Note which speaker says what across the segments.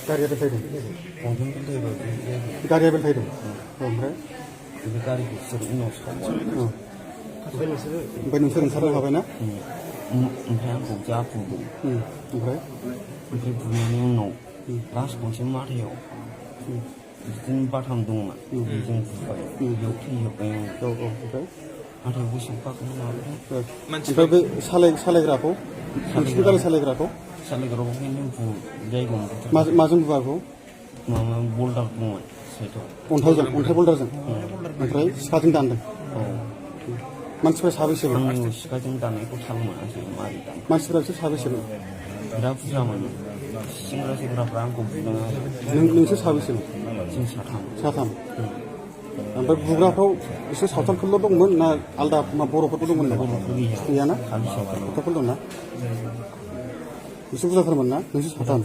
Speaker 1: गारिया बेलथायदों गारिया बेलथायदों ओमफ्राय
Speaker 2: गारिखौ सोर उनाव सावबाय
Speaker 1: ओमफ्राय नोंसोर ओंखारनो हाबायना
Speaker 2: ओमफ्राय आंखौ जा बुदों
Speaker 1: ओमफ्राय
Speaker 2: बुनायनि उनाव लास्ट खनसे माथायाव बिदिनो बाथाम दंमोन बेजों बुबाय बेयाव थैजोब्बाय आं
Speaker 1: ओमफ्राय
Speaker 2: नाथाय गोसोआव
Speaker 1: ओमफ्राय बे सालायग्राखौ नोंसिनि गारि सालायग्राखौ माजों बुवाखौ
Speaker 2: माबा बल्डार दंमोन साइडआव
Speaker 1: अन्थाइ बल्डारजों ओमफ्राय सिखाजों दानदों मानसिफ्रा साबेसेमोन
Speaker 2: आंनि सिखाजों दाननायखौ थाल मोनासै मारै दान
Speaker 1: मानसिफ्रा बिसोर साबेसेमोन
Speaker 2: बिराद बुरजामोन सेंग्रा सेंग्राफ्रा आंखौ बुदों आरो
Speaker 1: नोंसोर साबेसेमोन
Speaker 2: जों साथाम
Speaker 1: ओमफ्राय बुग्राफ्राव एसे सावथालफोरल' दंमोन ना आलदा बर'फोरबो दंमोन नामा गैयाना सावथालफोर दंना बिसोर बुरजाथारमोन ना नोंसोर साथाम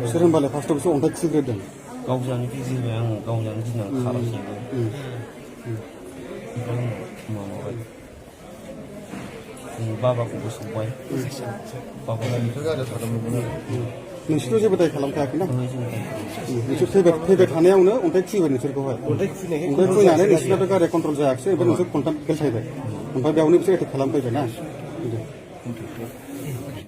Speaker 1: बिसोर होनबालाय फार्स्टआव बिसोर अन्थाइ खुबैग्रोदों
Speaker 2: गावजानो गिदिंबाय आङो गावजानो गिदिंनानै खाराखैबो ओमफ्राय माबाबाय बाबाखौबो सौबाय
Speaker 1: नोंसोरथ' जेबो दाय खालामखायाखैना नोंसोर फैबाय थानायावनो अन्थाइ खुबैबाय नोंसोरखौहाय अन्थाइ खुबैनानै नोंसोरनाथ' गारिया कन्ट्रल जायाखिसै ओमफ्राय नोंसोर खन्थाम बेलथायबाय ओमफ्राय बेयावनो बिसोर एटेक खालामफैबाय ना